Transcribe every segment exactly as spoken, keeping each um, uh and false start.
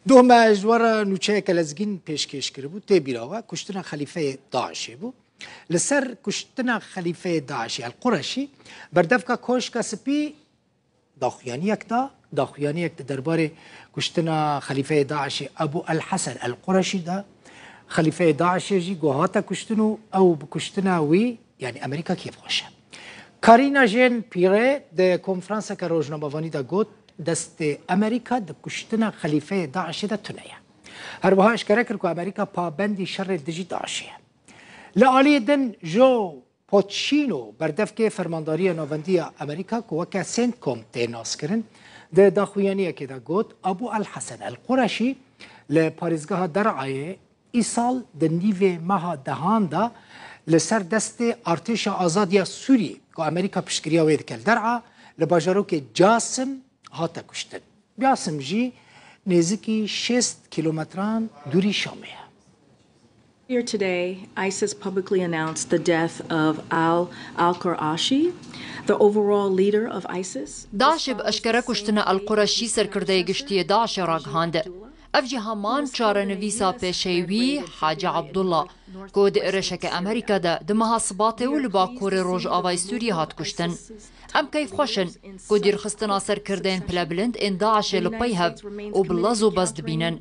Doh me ji we re nûçeyeke lezgîn pêşkêş kiribû, tê bîra we, kuştina xelîfeyê DAIŞê bû. Li ser kuştina xelîfeyê DAIŞê El Qureşî, berdevka Koşka Spî daxuyaniyek da, daxuyaniyek di derbarê kuştina xelîfeyê DAIŞê Ebû El Hesen El Qureşî de, xelîfeyê DAIŞê jî ku hate kuştin û ew bi kuştina wî, yanî Amerîka kêfxweş e. Karîna Jean Pierre di konferanseke rojnamevanî de got, destê Amerîka di kuştina xelîfeyê DAIŞê de tune ye. Her wiha eşkere kir ku Amerîka pabendî şerê dijî DAIŞê ye. Li aliyê din Jo Poçîno, berdevkê Fermandariya Navendî ya Amerîka ku weke CENTCOM tê naskirin, di daxuyaniyekê de got, Abu El Hesen El Qureşî li parêzgeha Der'ayê îsal di nîvê meha dehan de li ser destê Artêşa Azad ya Sûriyê ku Amerîka piştgiriya wê dike li Der'a, li bajarokê Casim hate kuştin. Casim jî nêzîkî şêst kîlometran dûrî Şamê ye. Here today, ISIS publicly announced the death of Al Al Qurashi, the overall leader of ISIS. DAIŞê bi eşkere kuştina El Qureşî, serkirdeyê giştî yê DAIŞê, ragihand. Ev jî heman çarenivîsa pêşeyî wî, Hacî Abdullah, ku di êrişeke Amerîka de di meha Sibatê û li bakurê rojavayê Sûriyê hat kuştin. Em keyfxweş in ku dûrxistina serkirdeyên pilebilind ên DAIŞê li pey hev û bi lez û bez dibînin.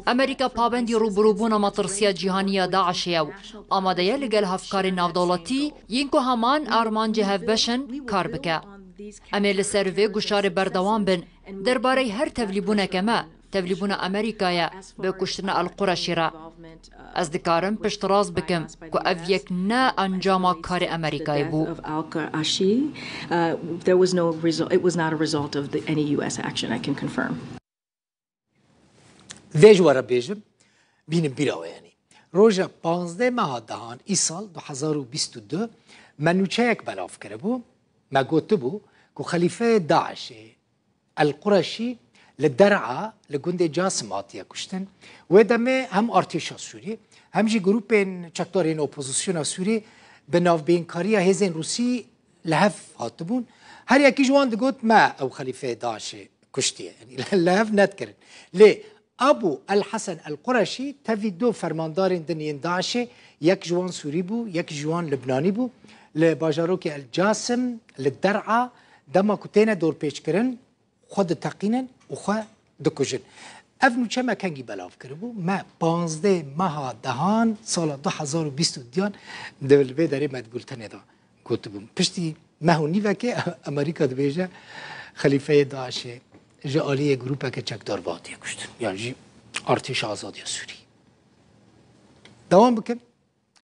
Amerîka pabendî rûbirûbûna metirsiya cîhanî ya DAIŞê ye û amade ye li gel hevkarên navdewletî, yên ku heman armancê hevbeş in, kar bike. Em ê li ser vê guşarê berdewam bin. Derbarê her tevlîbûneke me, tevlîbûna Amerîkayê bi kuştina El Qureşî re. Ez dikarim piştrast bikim ku ev yek ne encama karê Amerîkayê bû. Of Al Qurashi, uh, there was no result. It was not a result of the, any U S action. I can confirm. Vê ji we re bêjim, bînin bîra we, yanî roja panzdeh meha dehan îsal du hezar û bîst û du me nûçeyek belav kiribû, me gotibû ku xelîfeyê DAIŞê El Qureşî li Der'a li gundê Casim hatiye kuştin. Wê demê hem artêşa Sûrî hem jî grûpên çekdarên opozisyona Sûrî bi navbeynkariya hêzên Rûsî li hev hatibûn. Her yekî ji wan digot, me ew xelîfeyê DAIŞê kuştiye. Yanî li hev nedikirin. Lê Abu El Hesen El Qureşî tevî du fermandarên din yên DAIŞê, yek ji wan Sûrî bû, yek ji wan Libnanî bû. Li bajarokê El Casim, li Der'a, dema ku têne dorpêçkirin, xwe diteqînin û xwe dikujin. Ev nûçe me kengî belav kiribû? Me panzdeh meha dehan sala du hezar û bîst û duyan di li vê derê me di bultenê de gotibûn. Piştî meh û nîvekê Amerîka dibêje xelîfeyê DAIŞê ji aliyê grûpeke çekdar ve hatiye kuştin. Yan jî Artêşa Azadiya Sûrî. Dewam bikin.